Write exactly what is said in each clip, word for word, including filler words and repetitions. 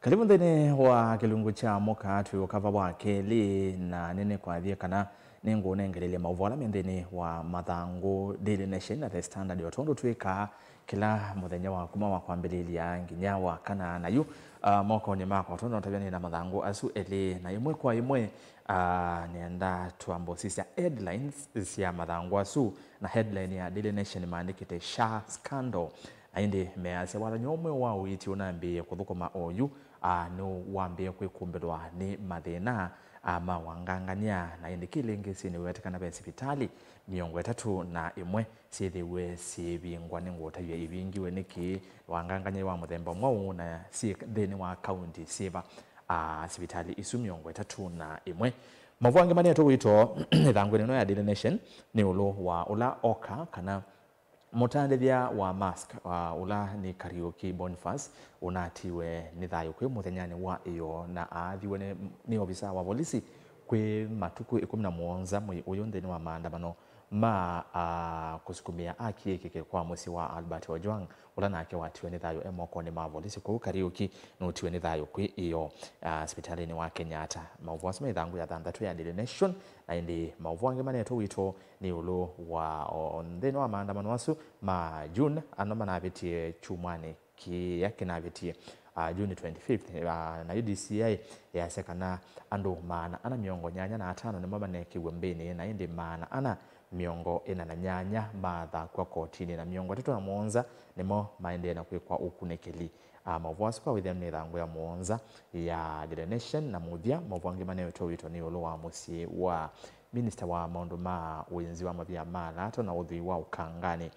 Karibu nthĩnĩ wa kĩlungu kya mũka twĩ ũkava wa kelĩ, na nĩnĩkwathie kana nĩngũnengelelya maũvoo ala me nthĩnĩ wa mathangũ Daily Nation na The Standard, o tondũ twĩkaa kĩla mũthenya wa kuma wa kwambĩlĩlya nginya wa kana. Na yu, ah, mokonĩ makwa, tondũ natavya nĩ na mathangũ asu elĩ, na ĩmwe kwa ĩmwe, ah, nĩenda twambe ũsisya headlines sya mathangũ asu. Na headline ya Daily Nation maandĩkĩte, "SHA scandal." Na ĩndĩ measya wathani ũmwe wa ũiiti ũnambĩĩe kũthũkũma oyu, a, nĩwambĩĩe kwĩkumbĩlwa nĩ mathĩna, a, ma wangangany'a. Na ĩndĩ kĩlĩngĩsĩ nĩwetekana ve sivitalĩ mĩongo ĩtatũ na ĩmwe syĩthĩwe syĩvingwa. Nĩngũtavya ivingiwe nĩkĩ, wangangany'a wa mũthemba mwaũ, na syĩ nthĩnĩ wa kaunti syĩva, a, sivitalĩ isu mĩongo ĩtatũ na ĩmwe. Maũvoo angĩ manetwe wito ĩthangũnĩ ĩno ya Daily Nation nĩ ĩũlũ wa ũla oka kana mũtandĩthya wa mask, a, ũla nĩ Kariuki Boniface, ũnatiwe nĩ thayũ kwĩ mũthenyanĩ wa ĩyoo, na aathiwe nĩ, nĩ ovisa wa volisi kwĩ matukũ ĩkũmi na mũonza mwei ũyũ nthĩnĩ wa maandamano ma, a, kũsukumĩa aki yĩkĩke kwa mũsyĩ wa Albert Ojwang, ũla nake watiwe nĩ thayũ e mokonĩ ma volisi kũu Kariuki. Nũtiwe nĩ thayũ kwĩ ĩyoo, a, sivitalĩnĩ wa Kenyatta. Maũvoo asu me ĩthangũ ya thanthatũ ya Daily Nation, na ĩndĩ maũvoo angĩ manetwe wito nĩ ĩũlũ wa o nthĩnĩ wa maandamano asu ma June, ano manavĩtie kyumwanĩ kĩya kĩnavĩtie, ah, June twenty-fifth, ah, nayo D C I yasya kana andũ maana ana mĩongo nyanya na atano nĩmo manekiw'e mbĩnĩ, na ĩndĩ maana ana mĩongo ĩna na nyanya mathakw'a kotinĩ, na mĩongo ĩtatũ na mũonza nĩmo maendee na kwĩkwa ũkunĩkĩli. Ah, maũvoo asu kwa wĩthĩa nĩ ĩthangũ ya mũonza ya Daily Nation, na mũthya, maũvoo angĩ manewetwe wito nĩ ĩũlũ wa mũsyĩ wa minista wa maũndũ ma ũĩnzi wa mavia ma lato na ũthwii wa ũkanganĩ,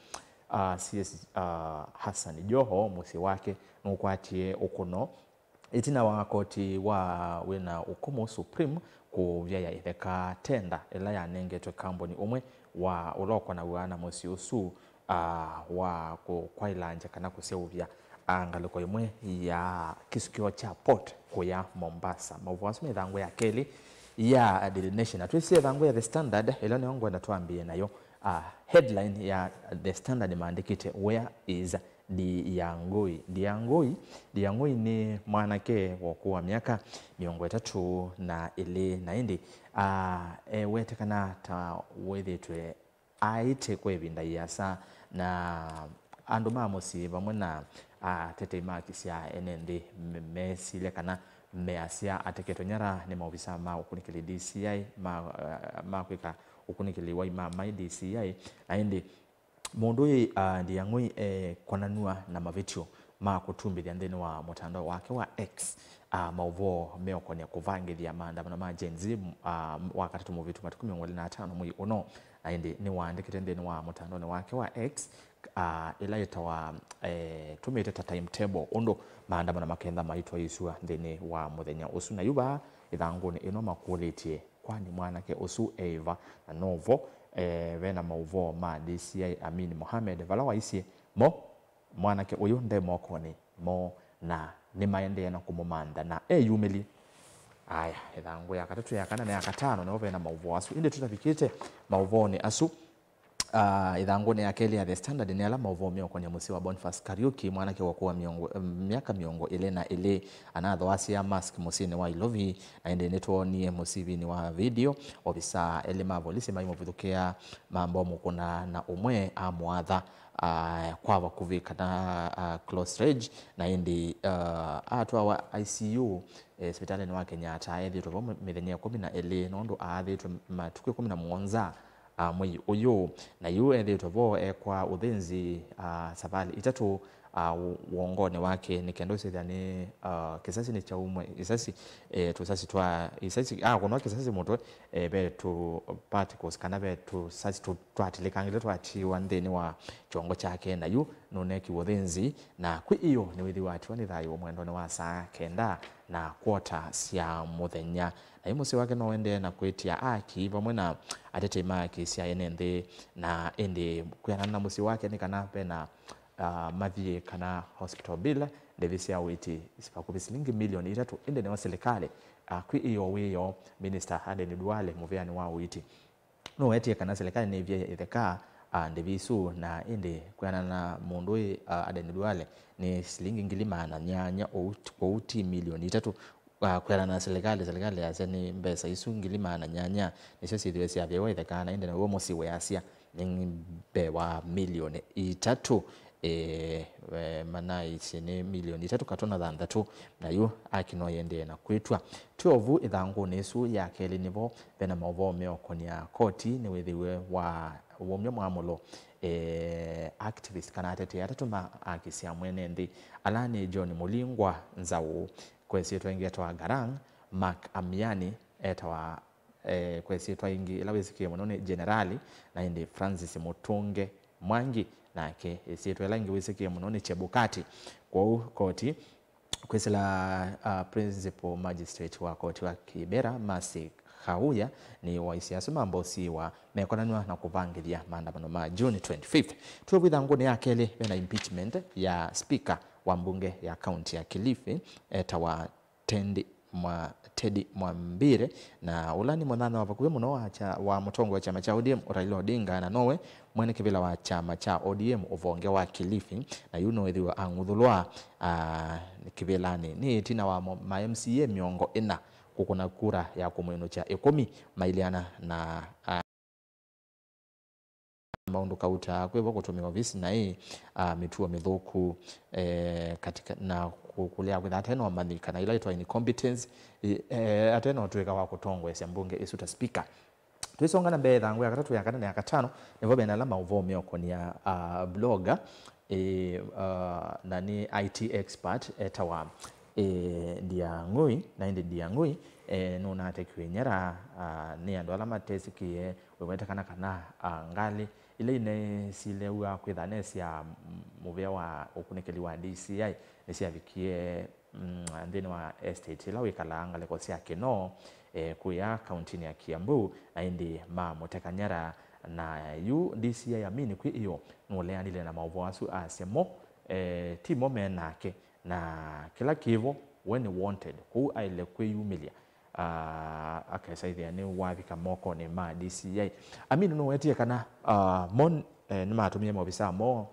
ah, C S, ah, Hassan Joho, mũsyĩ wake nũkwatie ũkũno ĩtina wa koti wa wĩna ũkũmũ, Supreme, kũvyaĩa ĩtheka tenda ĩla yanengetwe kambuni ũmwe wa ũla ũkonaw'a na mũsyĩ ũsu, ah, wa kũ-, kwaĩlangya kana kũseũvya, ah, ngalĩko ĩmwe ya kĩsukĩo kya port kũya Mombasa. Maũvoo asu me ĩthangũ ya kelĩ ya Daily Nation. Na twĩsĩ ĩthangũ ya The Standard, ĩla nĩyo ngwenda twambĩe nayo. Ah, headline ya The Standard maandĩkĩte, "Where is Ndiangui?" Ndiangui, Ndiangui nĩ mwanake wa ũkũũ wa myaka mĩongo ĩtatũ na ĩlĩ, na ĩndĩ, ah, ewetekana ta wĩthĩtwe aĩte kwa ĩvinda ĩasa, na andũ ma mũsyĩ vamwe na atetei ma haki sya ene nthĩ me-, mesilye kana measya ateketwe nyara nĩ maovisa ma ũkunĩkĩli D C I ma, eh, ma kwĩka ũkunĩkĩli wa imamai D C I, na ĩndĩ mũndũ ũyũ, ah, Ndiang'ui ekonanw'a na mavĩtyo ma kũtumbĩthya nthĩnĩ wa mũtandao wake wa X, ah, maũvoo meũkonĩa kũvangĩthya maandamano ma Gen Z, ah, wa katatũ mũvĩtu matukũ mĩongo ĩlĩ na atano mwei ũno. Na ĩndĩ nĩwaandĩkĩte nthĩnĩ wa mũtandaonĩ wake wa X, ah, ĩla yĩtawa, eh, tũmĩte ta timetable, ũndũ maandamano makenda maitwaĩĩsw'a nthĩnĩ wa mũthenya ũsu. Na yu vaa ĩthangũnĩ ĩno makũlĩtye, kwani mwanake ũsu eĩva na novo, eh, vena maũvoo ma D C I Amin Mohamed, vala waisye, mo, mwanake ũyũ nde mokonĩ moo na nĩmaendee na kũmũmantha na eyumĩlye. Aya, ĩthangũ ya katatũ, ya kana na ya katano nĩvo vena maũvoo asu. Ĩndĩ tũtavikĩte maũvoonĩ asu, ah, ĩthangũnĩ ya kelĩ ya The Standard nĩ ala maũvoo meũkonĩa mũsyĩ wa Boniface Kariuki, mwanake wa ũkũũ wa mĩongo, em, myaka mĩongo ĩlĩ na ĩlĩ, anathoasya mask mũsyĩnĩ wa Ilovi, na ĩndĩ nĩtwoonie mũsivinĩ wa video ovisa elĩ ma volisi maimũvithũkĩa, mamũkũna na ũmwe amũatha, ah, kwa vakuvĩ kana, ah, close range, na ĩndĩ, ah, atwawa I C U, eh, sivitalĩnĩ wa Kenyatta. Ethĩĩtwe vo mĩthenya ĩkũmi na ĩlĩ nũndũ aathĩtwe matukũ ĩkũmi na mũonza, ah, mwei ũyũ. Na yu ethĩĩtwe vo ekwa ũthĩnzi, ah, savalĩ itatũ, ah, wongonĩ wake, nĩ kenda ũsĩthĩa nĩ, ah, kĩsasi nĩ kyaumwe, isasi, eh, tũsasi twa, isasi, ah, kũnwa kĩsasi mũtwe, eh, ve tũ particles kana ve tũsasi tũ-, twatilĩkangĩte twatiwa nthĩnĩ wa kyongo kyake, na yu nũnekiwe ũthĩnzi, na kwĩ ĩyo nĩwĩthĩwa atiwa nĩ thayũ mwendonĩ wa saa kenda na kwota sya mũthenya. Na yu mũsyĩ wake no ũendee na kwĩtya aki vamwe na atetei ma aki sya ene nthĩ, na ĩndĩ kwĩanana na mũsyĩ wake nĩ kana vena, ah, mathiĩ kana hospital bill, ndevi sya ũiiti vakuvĩ silingi milioni itatũ, ĩndĩ nĩyo silikalĩ, ah, kwĩ ĩyo wĩoo Minister Aden Duale mũvĩanĩ wa ũiiti nũwetie kana silikalĩ nĩvye ĩtheka, a, ndĩvi isu, na ĩndĩ kwĩanana na mũndũ ũyũ, a, Aden Duale, nĩ silingi ngili maana nyanya, ũu, ũu ti milioni itatũ. A, kwĩanana na silikalĩ, silikalĩ yasya nĩ mbesa isu ngili maana nyanya nĩsyo syĩthĩwe syavĩwa itheka, na ĩndĩ naw'o mũsyĩ wĩasya nĩ mbee wa milioni itatũ. E, e, manaisye nĩ milioni itatũ katũna thanthatũ, na yu aki no yĩendee na kwĩtw'a. Twĩ o vu ĩthangũnĩ ĩsu ya kelĩ, nĩvo vena maũvoo meũkũnĩa koti nĩwĩthĩwe wa womya mwamũlo, e, activist kana atetei atatũ ma aki sya mwene nthĩ, ala nĩ John Mulingwa Nzau, kwa ĩsyĩtwa ĩngĩ etawa Garang, Mark Amiani, etawa, e, kwa ĩsyĩtwa ĩngĩ ĩla wĩsĩkĩe mũno nĩ Jenerali, na ĩndĩ Francis Mũtũnge Mwangi, nake ĩsyĩtwa ĩla ĩngĩ wĩsĩkĩe mũno nĩ Chebukati. Kwoou koti kwĩsĩla, uh, Principal Magistrate wa koti wa Kibera, Mercy Khauya, nĩwaisye asu mambosĩwa mekonanw'a na kũvangĩthya maandamano ma June twenty-fifth. Twĩ ĩthangũnĩ ya kelĩ, vena impeachment ya speaker wa mbunge ya kaunti ya Kilifi, etawa Teddy Mwa-, Teddy Mwambire, na ũla nĩ mũnyanya wa vakuvĩ mũno wa kya-, wa mũtongoi wa kyama kya O D M, Raila Odinga, na nowe mwene kĩvĩla wa kyama kya O D M ũvonge wa Kilifi, na yu no ĩthĩwe ang'uthũlwa, ah, kĩvĩlanĩ nĩ ĩtina wa mo-, ma M C A mĩongo ĩna kũkũna kura ya kũmwĩnũkya ĩkũmi maileana na, ah, maũndũ kauta kwĩvo kũtũmĩa ovisi naĩ, ah, mĩtuo mĩthũku, eh, katika, na kũ-, kũlea kwĩtha ate na ũmanyi kana ila ĩtwa incompetence, eh, ate na ũtw'ĩka wa kũtongoesya mbunge ĩsu ta speaker. Twĩsonga na mbee, ĩthangũ ya katatũ, ya kana na ya katano, nĩvo vena ala maũvoo meũkũnĩa, ah, blogger, eh, ah, na nĩ I T expert etawa, eh, Ndiang'ui, na ĩndĩ Ndiang'ui, eh, nũnatekiwe nyara, ah, nĩ andũ ala matesĩkĩe, wewetekana kana, ah, ngalĩ ila ine sileew'a kwĩtha ne sya mũvĩa wa ũkunĩkĩli wa D C I nĩsyavikie, mm, nthĩnĩ wa estate ĩla wĩkalaa ngalĩko sya Kĩnoo, eh, kũya kauntinĩ ya Kiambu, na ĩndĩ mamũteka nyara. Na yu D C I Amini kwĩ ĩyo nũleanile na maũvoo asu, asya mo, eh, ti mo me nake, na kĩla kĩvo we nĩ wanted, kwoou aĩle kwĩyumĩlya, ah, akesa ĩthĩa nĩwavika mokonĩ ma D C I. Amini nũwetie kana, ah, mo, eh, nĩmatũmie maovisaa moo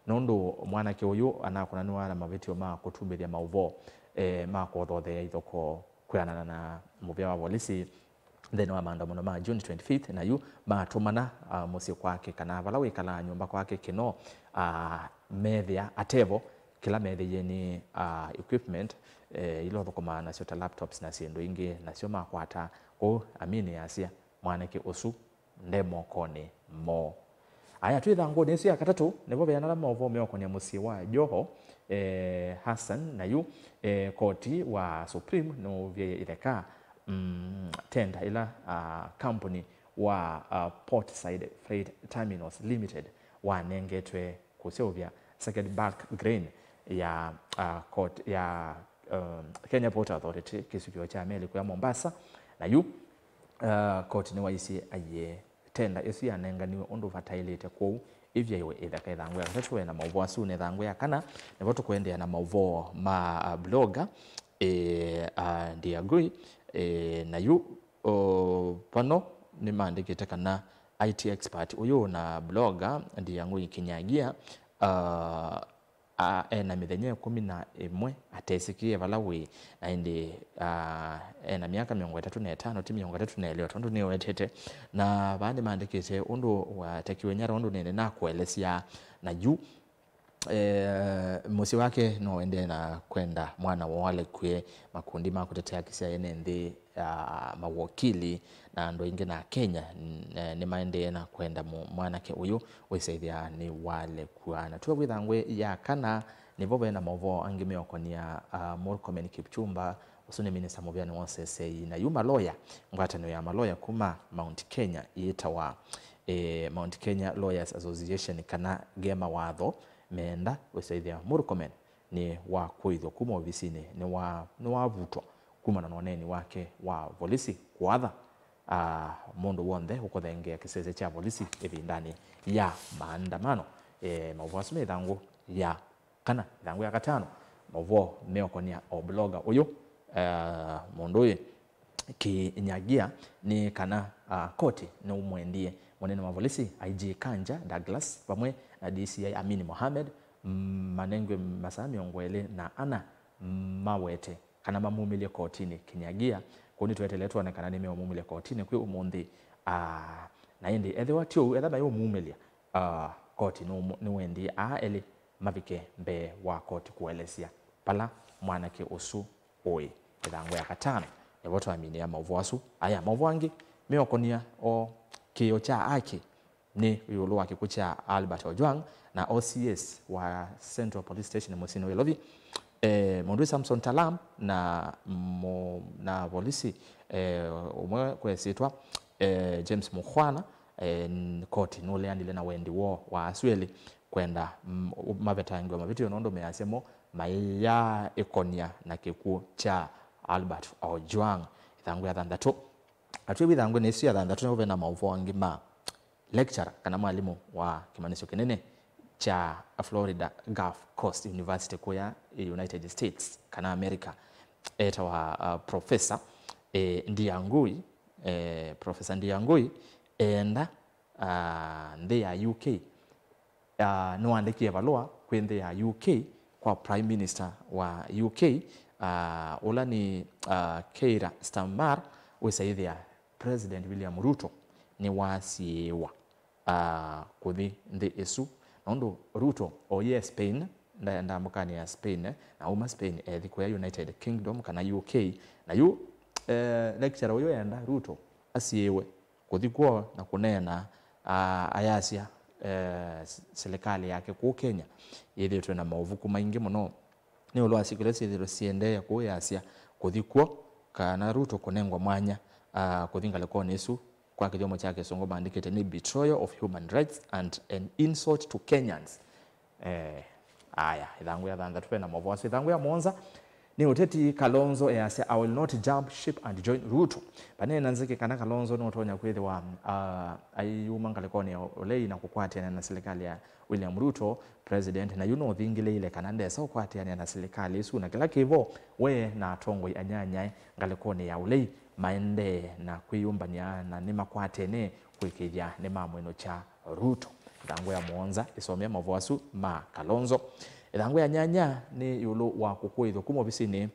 nũndũ mwanake ũyũ anakũnanĩwa na mavĩtyo ma kũtumbĩthya maũvoo, eh, ma kũthothea ithokoo kwĩanana na mũvĩa wa volisi nthĩnĩ wa maandamano ma June twenty-fifth, na yu matũmana, ah, mũsyĩ kwake kana vala wĩkalaa nyũmba kwake Kĩnoo, ah, methĩa atevo. Kĩla meethĩie nĩ, ah, equipment, eh, ila ũthũkũmaa nasyo ta laptops na syĩndũ ingĩ, nasyo makwata. Kwoou Amini asya mwanake ũsu nde mokonĩ moo. Aya, twĩ ĩthangũnĩ ĩsu ya katatũ, nĩvo veana ala maũvoo meũkũnĩa mũsyĩ wa Joho, eh, Hassan, na yu, eh, koti wa Supreme nũvyaie itheka, mm, tenda ĩla, ah, kambuni wa, ah, Portside Freight Terminals Limited wanengetwe kũseũvya second bulk grain ya, ah, court ya, um, Kenya Port Authority, kĩsukĩo kya meli kũya Mombasa, na yu, ah, koti nĩwaisye aiee tenda ĩsu yanenganiwe ũndũ vataĩlĩte, kwoou ĩvyaiwe ĩtheka. Ĩthangũ ya katatũ ena maũvoo asu, na ĩthangũ ya kana nĩvo tũkũendeea na maũvoo ma, ah, blogger, eh, ah, Ndiang'ui, eh, na yu, o, vano nĩmaandĩkĩte kana I T expert ũyũ na blogger Ndiang'ui Kinyagia, ah, a, ena mĩthenya ĩkũmi na ĩmwe atesĩkĩe vala wĩ, na ĩndĩ, a, ena myaka mĩongo ĩtatũ na ĩtano, ti mĩongo ĩtatũ na ĩlĩ o tondũ nĩwetete. Na vaa nĩmaandĩkĩte ũndũ watekiwe nyara ũndũ nene nakũelesya. Na yu, e, mũsyĩ wake no ũendee na kwenda mwana woo alekwe. Makundi ma kũtetea haki sya ene nthĩ, a, mawokili, na andũ aingĩ na Kenya, n-, e, nĩmaendee na kwenda mũ-, mwanake ũyũ wĩsaĩthya nĩwalekwa. Na twĩ ĩthangũ ya kana, nĩvo ve na maũvoo angĩ meũkonĩa, a, Murkomen Kipchumba, ũsu nĩ minista mũvĩanĩ wa ũseseĩ. Na yu maloya, ngwatanĩo ya maloya kuma Mount Kenya yĩtawa, e, Mount Kenya Lawyers Association, kana ge mawatho, meenda wĩsaĩthya Murkomen nĩwakũĩthw'a kuma ovisinĩ, nĩwa-, nĩwavutwa kumana na ũneeni wake wa volisi kũatha, a, mũndũ w'onthe ũkũthengeea kĩsese kya volisi ĩvindanĩ ya maandamano. E, maũvoo asu me ĩthangũ ya kana, ĩthangũ ya katano, maũvoo meũkonĩa o blogger ũyũ, e, mũndũ ũyũ Kinyagia, nĩ kana, a, koti nĩũmwendie Mũnene wa volisi, I G Kanja Douglas, vamwe na D C I Amini Mohamed, mm, manengwe masaa mĩongo ĩlĩ na ana mawete kana mamumĩlye kotinĩ Kinyagia. Kũu nĩtwetelee twone kana nĩmeũmumĩlya kotinĩ kwĩ ũmũnthĩ. Ah, na ĩndĩ ethĩwa ti ũu, ethĩwa mayũmumĩlya, ah, koti nũmũ-, nĩwendie aa elĩ mavike mbee wa koti kũelesya vala mwanake ũsu ũĩ. Ĩthangũ ya katano, nĩvo twaminĩa maũvoo asu. Aya, maũvoo angĩ meũkonia o kĩĩo kya aki nĩ ĩũlũ wa kĩkw'ũ kya Albert Ojwang na O C S wa Central Police Station mũsyĩnĩ wa Nairobi, eh, mũndũ wĩ Samson Talam na mo-, na volisi, eh, ũmwe kwesĩtwa, eh, James Mukhwana, eh, n-, koti nũleanile na wendi woo wa asu elĩ kwenda, mm, mavetangĩwe mavĩtyo nũndũ measya mo maĩyaa ĩkonia na kĩkw'ũ kya Albert Ojwang. Ĩthangũ ya thanthatũ. Atwĩ wĩthangũnĩ ĩsu ya thanthatũ nĩvo ve na maũvoo angĩ ma lecturer kana mwalimũ wa kĩmanyĩsyo kĩnene kya Florida Gulf Coast University kũya United States kana America, etawa, uh, Professor, eh, Ndiangui, eh, Professor Ndiangui eenda, uh, nthĩ ya U K. Ah, nĩwaandĩkie valũa kwĩ nthĩ ya U K kwa Prime Minister wa U K, ah, ũla nĩ, ah, Keir Starmer, wĩsa ĩthĩa President William Ruto nĩwasiĩĩwa, ah, kũthi nthĩ ĩsu. Nũndũ Ruto oie Spain, ndaenda mũkanĩ ya Spain, na uma Spain ethi kũya United Kingdom kana U K. Na yu, eh, lecturer ũyũ enda Ruto asiĩĩwe kũthi kwoo na kũneena, ah, ayasya, eh, s-, silikalĩ yake kũu Kenya yĩthĩĩtwe na maũvuku maingĩ mũno. Nĩ ũndũ wa syĩko ila syĩthĩĩtwe siendee kũu yasya kũthi kwoo, kana Ruto kũnengwa mwanya, ah, kũthi ngalĩkonĩ ĩsu, kwa kĩthyomo kya Kĩsũngũ maandĩkĩte nĩ betrayal of human rights and an insult to Kenyans. Eh, aya, ĩthangũ ya thanthatũ ve na maũvoo asu. Ĩthangũ ya mũonza, nĩ ũteti Kalonzo easya, "I will not jump ship and join Ruto." Vaneena nzĩkĩ kana Kalonzo nũtonya kwĩthĩwa, ah, aiuma ngalĩkonĩ ya ũlei na kũkwatĩana na silikalĩ ya William Ruto, President, na yu nũthingĩlĩĩle kana ndesa ũkwatĩanĩa na silikalĩ ĩsu, na kĩla kĩvo, we na atongoi anyanyae ngalĩkonĩ ya ũlei maendee na kwĩyũmbany'a na nĩmakwatene kũĩkĩĩthya nĩmamwĩnũkya Ruto. Ĩthangũ ya mũonza ĩsomea maũvoo asu ma Kalonzo. Ĩthangũ ya nyanya nĩ ĩũlũ wa kũkũĩthw'a kuma ovisinĩ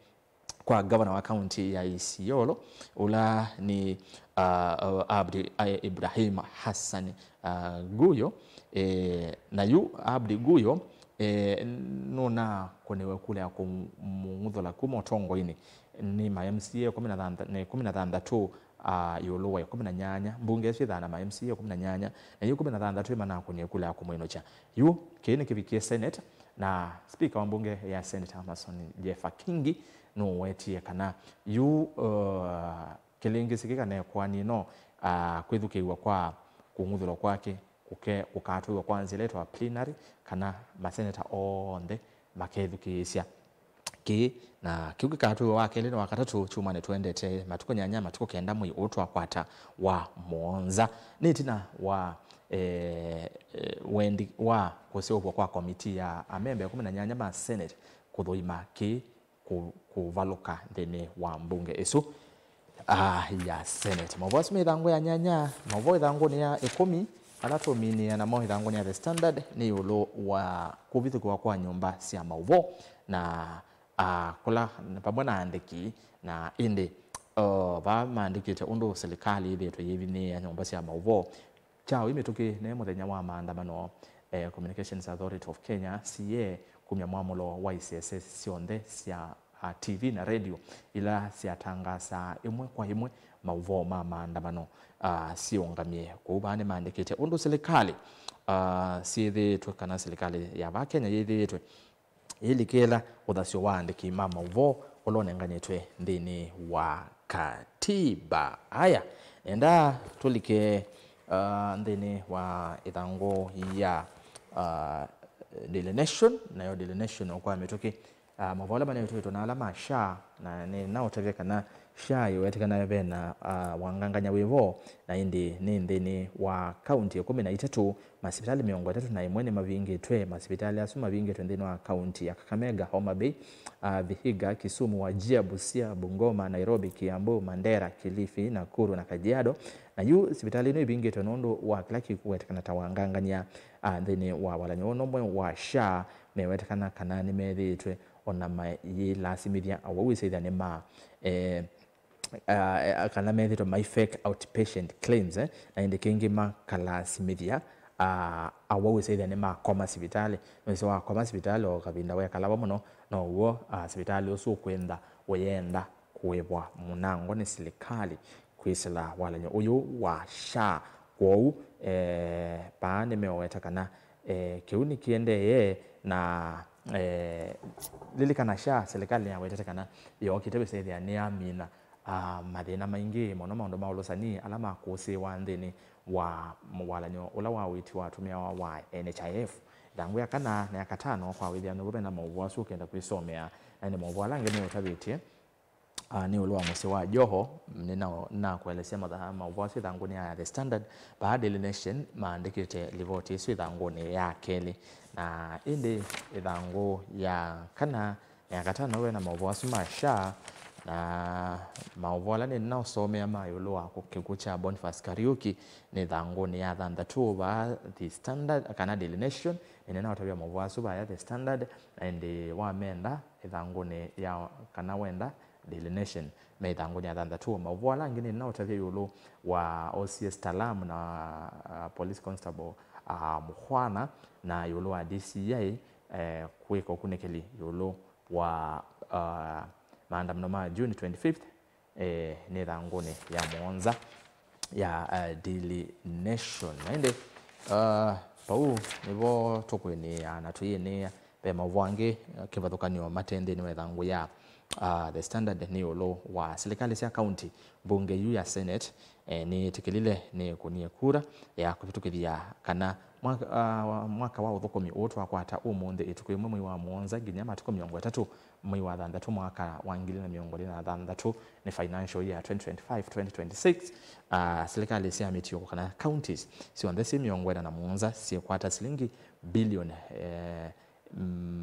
kwa ngavana wa kaunti ya Isiolo, ũla nĩ, uh, Abdi, uh, Ibrahim Hassan, uh, Guyo. Eh, na yu Abdi Guyo, eh, nũnakũnĩwe kula ya kũmũng'uthũla kuma ũtongoinĩ nĩ ma M C A ĩkũmi na thanthatũ, na ĩkũmi na thanthatũ, ah, ĩũlũ wa ĩkũmi na nyanya. Mbunge ĩsu ĩthaa na ma M C A ĩkũmi na nyanya, na yu ĩkũmi na thanthatũ ĩmanakũnie kula ya kũmwĩnũkya. Yu kĩĩ nĩkĩvikie Senate, na speaker wa mbunge ya Senate Amason Jeffa Kingi nũwetie kana yu, uh, kĩlĩngĩsĩ kĩkanekũanĩ no, ah, kwĩthukĩĩw'a kwa kũng'uthũlwa kwake kũke-, kũkatwĩwa kwa nzĩa ĩla ĩtawa plenary, kana maseneta onthe makethukĩĩsya kĩĩ, na kĩu kĩkatwĩwa wa kelĩ na wa katatũ kyumwanĩ tũendete, matukũ nyanya, matukũ kenda mwei ũũ twakwata wa mũonza. Nĩ ĩtina wa, eh, eh, wendi wa kũseũvw'a kwa komitii ya amemba ĩkũmi na nyanya ma Senate kũthũima kĩĩ kũ-, kũvalũka nthĩnĩ wa mbunge ĩsu, ah, ya Senate. Maũvoo asu me ĩthangũ ya nyanya, maũvoo ĩthangũnĩ ya ĩkũmi, ala tũminĩe namo ĩthangũnĩ ya The Standard nĩ ĩũlũ wa kũvithũkĩwa kwa nyũmba sya maũvoo na, ah, kũla vamwe na andĩki, na ĩndĩ, oh, vaa maandĩkĩte ũndũ silikalĩ yĩthĩĩtwe yĩvinyĩĩa nyũmba sya maũvoo. Kyaũ ĩ mĩtũkĩ nĩ mũthenya wa maandamano, eh, Communications Authority of Kenya, C A, kumya mwamũlo wa isese syonthe sya, ah, T V na radio ila syatangasaa ĩmwe kwa ĩmwe maũvoo ma maandamano, ah, siũngamie kũu. Vaa nĩmaandĩkĩte ũndũ silikalĩ, ah, syĩthĩĩtwe, kana silikalĩ ya vaa Kenya yĩthĩĩtwe yĩlikĩla ũthasyo wa andĩki ma maũvoo ũla ũnenganĩtwe nthĩnĩ wa katiba. Aya, nenda tũlike, uh, nthĩnĩ wa ĩthangũ ya, uh, Daily Nation, nayo Daily Nation kwa mĩtũkĩ Ah, mavola manengetwe na ala ma SHA, na nĩnaũtavya kana SHA ĩwetekana ve na, ah, wangangany'a wĩ vo, na ĩndĩ nĩ nthĩnĩ wa kaunti ĩkũmi na itatũ, masivitalĩ mĩongo ĩtatũ na ĩmwe nĩmavingĩtwe. Masivitalĩ asu mavingĩtwe nthĩnĩ wa kaunti ya Kakamega, Homa Bay, ah, Vihiga, Kisumu, Wajir, Busia, Bungoma, Nairobi, Kiambu, Mandera, Kilifi, Nakuru na Kajiado. Na yu sivitalĩ ĩno ĩvingĩtwe nũndũ wa kĩla kĩkũwetekana ta wangangany'a, ah, nthĩnĩ wa walany'o ũũ ũmwe wa SHA, mewetekana kana nĩmethĩĩtwe ona mayĩlasimĩthya awau ĩsĩthya nĩ ma, eh, ah, eh, kana methĩĩtwe mai fake outpatient claims, eh, na ĩndĩ kĩngĩ makalasimĩthya, ah, awau ĩsĩthya nĩ makoma sivitalĩ. Nĩwĩsĩ wakoma sivitalĩ o kavinda wekala vo mũno, now'o, ah, sivitalĩ ũsu ũkwĩntha ũyenda kũĩvwa mũnango nĩ silikalĩ kwĩsĩla walany'o ũyũ wa SHA. Kwoou, eh, paa nĩmeoweta kana, eh, kĩu nĩkĩendee na, eh, lilikana SHA silikalĩ nĩyawetete kana yookĩte wĩsethĩa nĩyamina, ah, mathĩna maingĩ mũno, maũndũ ma ũlũsani ala makũsĩĩwa nthĩnĩ wa walany'o ũla wa ũiiti wa atũmĩawa wa N H I F. Ĩthangũ ya kana na ya katano kwa wĩthĩa nĩvo ve na maũvoo asu ũkenda kwĩsomea, na nĩ maũvoo ala angĩ nĩũtavĩtye. Ah, nĩ ĩũlũ wa mũsyĩ wa Joho, nĩna-, nĩnakũelesya matha-, maũvoo asu ĩthangũnĩ ya The Standard. Vaa Daily Nation maandĩkĩte livoti ĩsu ĩthangũnĩ ya kelĩ. Na ĩndĩ ĩthangũ ya kana na ya katano ve na maũvoo asu ma SHA, na maũvoo ala nĩnaũsomea ma ĩũlũ wa kũ-, kĩkw'ũ kya Boniface Kariuki nĩ ĩthangũnĩ ya thanthatũ vaa The Standard, kana Daily Nation. Nĩnaũtavya maũvoo asu vaya The Standard, na ĩndĩ wamenda ĩthangũnĩ ya, kana wenda Daily Nation, me ĩthangũnĩ ya thanthatũ. Maũvoo ala angĩ nĩnaũtavya ĩũlũ wa O C S Talam na, ah, Police Constable, ah, Mukhwana, na ĩũlũ wa D C I, eh, kwĩka ũkunĩkĩli ĩũlũ wa, ah, maandamano ma June twenty-fifth, eh, nĩ ĩthangũnĩ ya mũonza ya, eh, Daily Nation. Na ĩndĩ, ah, vau nĩvo tũkwĩnĩĩa na tũyĩnĩĩa. Ve maũvoo angĩ, eh, kĩvathũkany'o mate nthĩnĩ wa ĩthangũ ya, ah, The Standard nĩ ĩũlũ wa silikalĩ sya kaunti, mbunge yu ya Senate, eh, nĩyĩtĩkĩlile nĩkũnie kura ya kũvĩtũkĩthya kana mwaka, ah, mwaka wa ũthũkũmi ũũ twakwata ũmũnthĩ ĩtukũ ĩmwe mwei wa mũonza nginya matukũ mĩongo ĩtatũ mwei wa thanthatũ mwaka wa ngili na mĩongo ĩlĩ na thanthatũ, nĩ financial year twenty twenty-five twenty twenty-six, ah, silikalĩ sya mĩtiũko kana counties syonthe syĩ mĩongo ĩna na mũonza syĩkwata silingi bilioni, eh,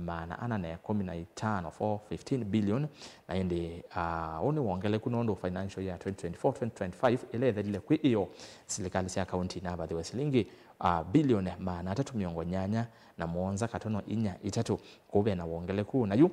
maana ana na ĩkũmi na itano, four fifteen billion, na ĩndĩ, ah, ũũ nĩ wongeleku nũndũ financial year twenty twenty-four twenty twenty-five ĩla ĩthelile kwĩ ĩyo, silikalĩ sya kaunti inavathiwe silingi, ah, bilioni maana atatũ mĩongo nyanya na mũonza katono inya itatũ. Kũu ve na wongeleku, na yu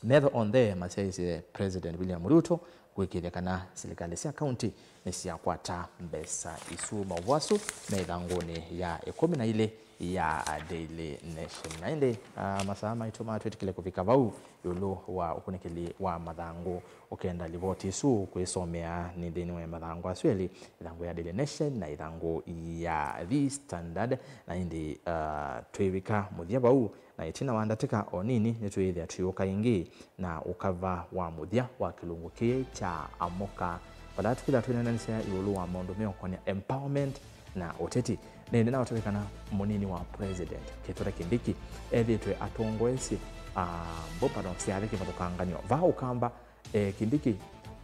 metho onthe masyaĩĩsye President William Ruto kũĩkĩĩthya kana silikalĩ sya kaunti nĩsyakwata mbesa isu. Maũvoo asu me ĩthangũnĩ ya ĩkũmi na ilĩ ya Daily Nation. Na ĩndĩ, ah, masaa maitũ matwĩtĩkĩle kũvika vau ĩũlũ wa ũkunĩkĩli wa mathangũ. Ũkenda livoti ĩsu kwĩsomea nĩ nthĩnĩ wa mathangũ asu elĩ, ĩthangũ ya Daily Nation na ĩthangũ ya The Standard. Na ĩndĩ, ah, twĩvika mũthya vau, na ĩtina wa ndatĩka o nini, nĩtwĩĩthĩa twĩũka ĩngĩ na ũkava wa mũthya wa kĩlungu kĩĩ kya Amũka, vala tũkĩtha twĩneenanĩsya ĩũlũ wa maũndũ meũkonĩa empowerment na ũteti. Nĩnĩnaũtavya kana mũnini wa president, Kithure Kindiki, ethĩĩtwe atongoesye, ah, mbũmbano syathi kĩvathũkangany'o. Vaa Ũkamba, eh, Kindiki,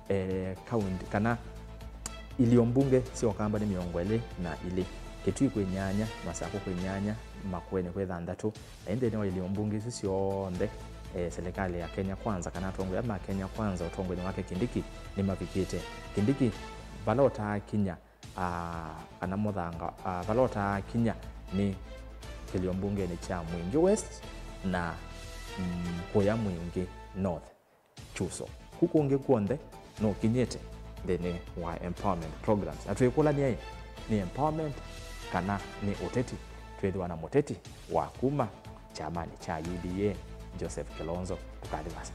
eh, kaunti kana ilio mbunge sya Ũkamba nĩ mĩongo ĩlĩ na ilĩ, Kitui kwĩ nyanya, Masakũ kwĩ nyanya, Makueni kwĩ thanthatũ. Na ĩndĩ nthĩnĩ wa ilio mbunge isu syonthe, eh, silikalĩ ya Kenya Kwanza kana atongoi ma Kenya Kwanza ũtongoinĩ wake Kindiki nĩmavikĩte. Kindiki vala ũtaakinya, ah, kana mũthanga, ah, vala ũtaakinya nĩ kĩlio mbungenĩ kya Mwingi West na, mm, kũya Mwingi North. Kyuso. Ku kũngĩ kw'onthe nũkinyĩte nthĩnĩ wa empowerment programs. Na twĩkũlany'a-ĩ, nĩ empowerment kana nĩ ũteti? Twĩthĩwa na mũteti wa kuma kyamanĩ kya U D A, Joseph Kilonzo. Tũkathi vasa.